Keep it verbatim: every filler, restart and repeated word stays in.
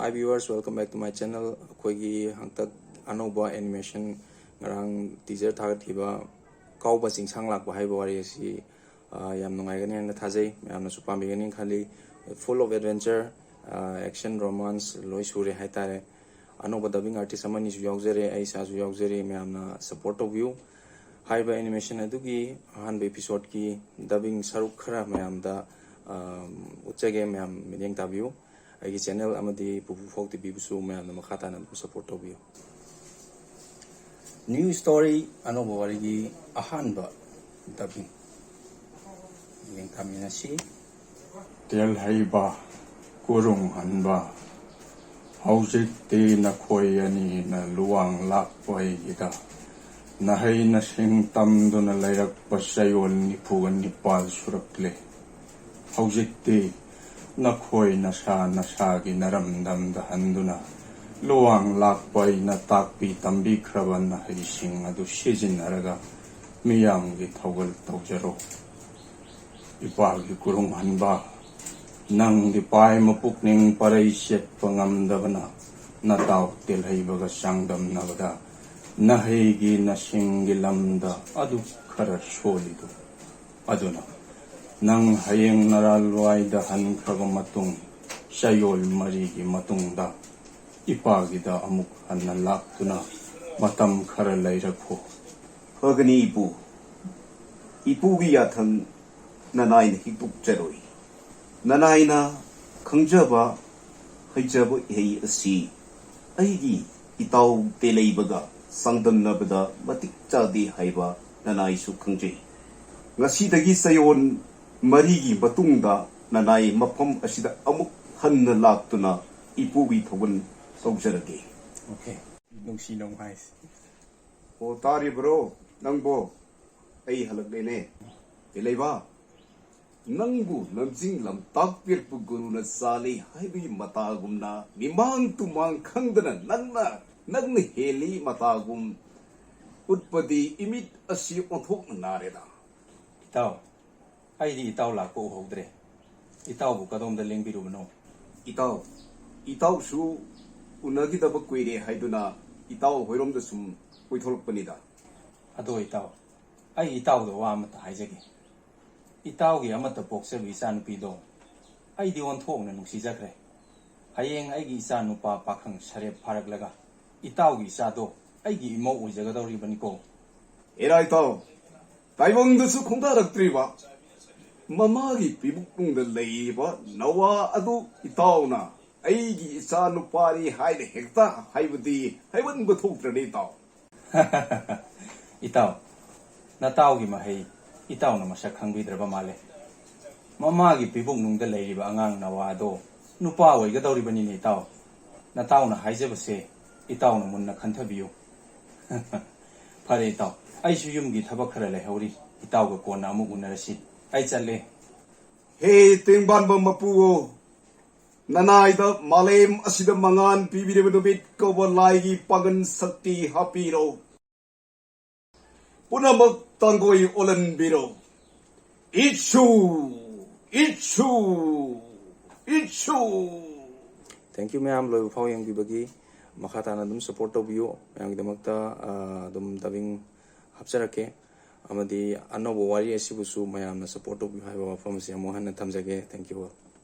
Hi viewers, welcome back to my channel. ꯑꯩꯈꯣꯏꯒꯤ ꯍꯟꯗꯛ ꯑꯅꯧꯕ animation, ꯉꯔꯥꯡ teaser ꯊꯥꯒꯠꯈꯤꯕ ꯀꯥꯎꯕ ꯆꯤꯡꯁꯥꯡ ꯂꯥꯛꯄ ꯍꯥꯏꯕ ꯋꯥꯔꯤ ꯑꯁꯤ, ꯑ, ꯌꯥꯝ ꯅꯨꯡꯉꯥꯏꯒꯅꯤ ꯍꯥꯏꯅ ꯊꯥꯖꯩ, ꯃꯌꯥꯝꯅꯁꯨ ꯄꯥꯝꯕꯤꯒꯅꯤ ꯈꯜꯂꯤ꯫ Full of adventure, ꯑ, action, romance ꯂꯣꯏ ꯁꯨꯔꯦ ꯍꯥꯏꯇꯥꯔꯦ꯫ ꯑꯅꯧꯕ dubbing artist ꯑꯃꯅꯤꯁꯨ ꯌꯥꯎꯖꯔꯦ, ꯑꯩ ꯏꯁꯥꯁꯨ ꯌꯥꯎꯖꯔꯤ꯫ ꯃꯌꯥꯝꯅ support ꯇꯧꯕꯤꯌꯨ꯫ ꯍꯥꯏꯔꯤꯕ animation ꯑꯗꯨꯒꯤ ꯑꯍꯥꯟꯕ episodeꯀꯤ dubbing ꯁꯔꯨꯛ ꯈꯔ ꯃꯌꯥꯝꯗ, ꯑ, ꯎꯠꯆꯒꯦ, ꯃꯌꯥꯝ ꯃꯤꯠꯌꯦꯡ ꯇꯥꯕꯤꯌꯨ꯫ ꯑꯩꯒꯤ channel ꯑꯃꯗꯤ ꯄꯨꯄꯨ ꯐꯣꯛ ꯇꯤꯚꯤꯕꯨꯁꯨ ꯃꯌꯥꯝꯅ ꯃꯈꯥ ꯇꯥꯅ ꯑꯗꯨꯝ support ꯇꯧꯕꯤꯌꯨ꯫ New story, ꯑꯅꯧꯕ ꯋꯥꯔꯤꯒꯤ ꯑꯍꯥꯟꯕ dubbing ꯌꯦꯡꯊꯃꯤꯟꯅꯁꯤ꯫ ꯇꯦꯜꯍꯩꯕ, ꯀꯨꯔꯨꯝꯍꯟꯕ, ꯍꯧꯖꯤꯛꯇꯤ ꯅꯈꯣꯏ ꯑꯅꯤꯅ ꯂꯨꯋꯥꯡ ꯂꯥꯛꯄ ꯑꯩꯒꯤꯗ ꯅꯍꯩ ꯅꯁꯤꯡ ꯇꯝꯗꯨꯅ ꯂꯩꯔꯛꯄ ꯆꯌꯣꯜ ꯅꯤꯐꯨꯒ ꯅꯤꯄꯥꯜ ꯁꯨꯔꯛꯂꯦ꯫ ꯍꯧꯖꯤꯛꯇꯤ ꯅꯈꯣꯏ ꯅꯁꯥ ꯅꯁꯥꯒꯤ ꯅꯔꯝꯗꯝꯗ ꯍꯟꯗꯨꯅ ꯂꯨꯋꯥꯡ ꯂꯥꯛꯄ ꯑꯩꯅ ꯇꯥꯛꯄꯤ ꯇꯝꯕꯤꯈ꯭ꯔꯕ ꯅꯍꯩꯁꯤꯡ ꯑꯗꯨ ꯁꯤꯖꯤꯟꯅꯔꯒ ꯃꯤꯌꯥꯝꯒꯤ ꯊꯧꯒꯜ ꯇꯧꯖꯔꯣ꯫ ꯏꯄꯥꯒꯤ ꯀꯨꯔꯨꯝꯍꯟꯕ, ꯅꯪꯗꯤ ꯄꯥꯏ ꯃꯄꯨꯛꯅꯤꯡ ꯄꯔꯩ ꯆꯦꯠꯄ ꯉꯝꯗꯕꯅ ꯅꯇꯥꯎ ꯇꯦꯜꯍꯩꯕꯒ ꯆꯥꯡꯗꯝꯅꯕꯗ ꯅꯍꯩꯒꯤ ꯅꯁꯤꯡꯒꯤ ꯂꯝꯗ ꯑꯗꯨ ꯈꯔ ꯁꯣꯜꯂꯤꯗꯨ꯫ ꯑꯗꯨꯅ ꯅꯪ ꯍꯌꯦꯡ ꯅꯔꯥꯜꯋꯥꯏꯗ ꯍꯟꯈ꯭ꯔꯕ ꯃꯇꯨꯡ, ꯆꯌꯣꯜ ꯃꯔꯤꯒꯤ ꯃꯇꯨꯡꯗ ꯏꯄꯥꯒꯤꯗ ꯑꯃꯨꯛ ꯍꯟꯅ ꯂꯥꯛꯇꯨꯅ ꯃꯇꯝ ꯈꯔ ꯂꯩꯔꯛꯈꯣ꯫ ꯐꯒꯅꯤ ꯏꯄꯨ꯫ ꯏꯄꯨꯒꯤ ꯌꯥꯊꯪ ꯅꯅꯥꯏꯅ ꯍꯤꯛꯇꯣꯛꯆꯔꯣꯏ꯫ ꯅꯅꯥꯏꯅ ꯈꯪꯖꯕ ꯍꯩꯖꯕ ꯏꯍꯩ ꯑꯁꯤ ꯑꯩꯒꯤ ꯏꯇꯥꯎ ꯇꯦꯂꯩꯕꯒ ꯆꯥꯡꯗꯝꯅꯕꯗ ꯃꯇꯤꯛ ꯆꯥꯗꯦ ꯍꯥꯏꯕ ꯅꯅꯥꯏꯁꯨ ꯈꯪꯖꯩ꯫ ꯉꯁꯤꯗꯒꯤ ꯆꯌꯣꯜ ꯃꯔꯤꯒꯤ ꯃꯇꯨꯡꯗ ꯅꯅꯥꯏ ꯃꯐꯝ ꯑꯁꯤꯗ ꯑꯃꯨꯛ ꯍꯟꯅ ꯂꯥꯛꯇꯨꯅ ꯏꯄꯨꯒꯤ ꯊꯧꯒꯜ ꯇꯧꯖꯔꯒꯦ꯫ Okay, ꯅꯨꯡꯁꯤ ꯅꯨꯡꯉꯥꯏ꯫ ꯑꯣ, ꯇꯥꯔꯤꯕ꯭ꯔꯣ ꯅꯪꯕꯣ? ꯑꯩ ꯍꯜꯂꯛꯂꯦꯅꯦ꯫ ꯇꯦꯂꯩꯕ, ꯅꯪꯕꯨ ꯂꯝꯖꯤꯡ ꯂꯝꯇꯥꯛꯄꯤꯔꯛꯄ ꯒꯨꯔꯨꯅ ꯆꯥꯜꯂꯤ ꯍꯥꯏꯕꯒꯤ ꯃꯇꯥꯒꯨꯝꯅ ꯃꯤꯃꯥꯡ ꯇꯨꯃꯥꯡ ꯈꯪꯗꯅ ꯅꯪꯅ, ꯅꯪꯅ ꯍꯦꯜꯂꯤ ꯃꯇꯥꯒꯨꯝ ꯎꯠꯄꯗꯤ ꯏꯃꯤꯠ ꯑꯁꯤ ꯑꯣꯟꯊꯣꯛꯅ ꯅꯥꯔꯦꯗ꯫ ꯏꯇꯥꯎ, ꯑꯩꯗꯤ ꯏꯇꯥꯎ ꯂꯥꯛꯄ ꯎꯍꯧꯗ꯭ꯔꯦ꯫ ꯏꯇꯥꯎꯕꯨ ꯀꯗꯣꯝꯗ ꯂꯦꯡꯕꯤꯔꯨꯕꯅꯣ? ꯏꯇꯥꯎ, ꯏꯇꯥꯎꯁꯨ ꯎꯅꯈꯤꯗꯕ ꯀꯨꯏꯔꯦ ꯍꯥꯏꯗꯨꯅ ꯏꯇꯥꯎ ꯍꯣꯏꯔꯣꯝꯗ ꯁꯨꯝ ꯀꯣꯏꯊꯣꯔꯛꯄꯅꯤꯗ꯫ ꯑꯗꯣ ꯏꯇꯥꯎ, ꯑꯩ ꯏꯇꯥꯎꯗ ꯋꯥ ꯑꯃꯇ ꯍꯥꯏꯖꯒꯦ꯫ ꯏꯇꯥꯎꯒꯤ ꯑꯃꯠꯇ ꯄꯣꯛꯆꯕ ꯏꯆꯥꯅꯨꯄꯤꯗꯣ ꯑꯩꯗꯤ ꯑꯣꯟꯊꯣꯛꯅ ꯅꯨꯡꯁꯤꯖꯈ꯭ꯔꯦ꯫ ꯍꯌꯦꯡ ꯑꯩꯒꯤ ꯏꯆꯥ ꯅꯨꯄꯥ ꯄꯥꯈꯪ ꯁꯔꯦꯞ ꯐꯥꯔꯛꯂꯒ ꯏꯇꯥꯎꯒꯤ ꯏꯆꯥꯗꯣ ꯑꯩꯒꯤ ꯏꯃꯧ ꯑꯣꯏꯖꯒꯗꯧꯔꯤꯕꯅꯤꯀꯣ꯫ ꯏꯔꯥꯏ ꯏꯇꯥꯎ, ꯇꯥꯏꯕꯪꯗꯁꯨ ꯈꯣꯡꯗꯥꯔꯛꯇ꯭ꯔꯤꯕ ꯃꯃꯥꯒꯤ ꯄꯤꯕꯨꯛꯅꯨꯡꯗ ꯂꯩꯔꯤꯕ ꯅꯋꯥ ꯑꯗꯨ ꯏꯇꯥꯎꯅ ꯑꯩꯒꯤ ꯏꯆꯥ ꯅꯨꯄꯥꯅꯤ ꯍꯥꯏꯅ ꯍꯦꯛꯇ ꯍꯥꯏꯕꯗꯤ ꯍꯥꯏꯃꯟꯕ ꯊꯣꯛꯇ꯭ꯔꯅꯤ ꯏꯇꯥꯎ꯫ ꯏꯇꯥꯎ, ꯅꯇꯥꯎꯒꯤ ꯃꯍꯩ ꯏꯇꯥꯎꯅ ꯃꯁꯛ ꯈꯪꯕꯤꯗ꯭ꯔꯕ ꯃꯥꯜꯂꯦ꯫ ꯃꯃꯥꯒꯤ ꯄꯤꯕꯨꯛꯅꯨꯡꯗ ꯂꯩꯔꯤꯕ ꯑꯉꯥꯡ ꯅꯋꯥ ꯑꯗꯣ ꯅꯨꯄꯥ ꯑꯣꯏꯒꯗꯧꯔꯤꯕꯅꯤꯅꯦ ꯏꯇꯥꯎ꯫ ꯅꯇꯥꯎꯅ ꯍꯥꯏꯖꯕꯁꯦ ꯏꯇꯥꯎꯅ ꯃꯨꯟꯅ ꯈꯟꯊꯕꯤꯌꯨ꯫ ꯐꯔꯦ ꯏꯇꯥꯎ, ꯑꯩꯁꯨ ꯌꯨꯝꯒꯤ ꯊꯕꯛ ꯈꯔ ꯂꯩꯍꯧꯔꯤ꯫ ꯏꯇꯥꯎꯒ ꯀꯣꯟꯅ ꯑꯃꯨꯛ ꯎꯅꯔꯁꯤ꯫ ꯑꯩ ꯆꯠꯂꯦ꯫ ꯍꯦ ꯇꯦꯡꯕꯥꯟꯕ ꯃꯄꯨꯑꯣ, ꯅꯅꯥꯏꯗ ꯃꯥꯂꯦꯝ ꯑꯁꯤꯗ ꯃꯉꯥꯟ ꯄꯤꯕꯤꯔꯕ ꯅꯨꯃꯤꯠ ꯀꯧꯕ ꯂꯥꯏꯒꯤ ꯄꯥꯡꯒꯜ ꯁꯛꯇꯤ ꯍꯥꯞꯄꯤꯔꯣ꯫ ꯄꯨꯝꯅꯃꯛ ꯇꯥꯡꯒꯣꯏ ꯑꯣꯜꯍꯟꯕꯤꯔꯣ꯫ ꯏꯠꯁꯨ, ꯏꯠꯁꯨ, ꯏꯠꯁꯨ꯫ Thank you ꯃꯌꯥꯝ, ꯂꯣꯏꯕ ꯐꯥꯎ ꯌꯦꯡꯕꯤꯕꯒꯤ꯫ ꯃꯈꯥ ꯇꯥꯅ ꯑꯗꯨꯝ support ꯇꯧꯕꯤꯌꯨ꯫ ꯃꯌꯥꯝꯒꯤꯗꯃꯛꯇ, ꯑ, ꯑꯗꯨꯝ dubbing ꯍꯥꯞꯆꯔꯛꯀꯦ꯫ ꯑꯃꯗꯤ ꯑꯅꯧꯕ ꯋꯥꯔꯤ ꯑꯁꯤꯕꯨꯁꯨ ꯃꯌꯥꯝꯅ support ꯇꯧꯕꯤꯌꯨ ꯍꯥꯏꯕ ꯋꯥꯐꯝ ꯑꯁꯤ ꯑꯃꯨꯛ ꯍꯟꯅ ꯊꯝꯖꯒꯦ꯫ Thank you all꯫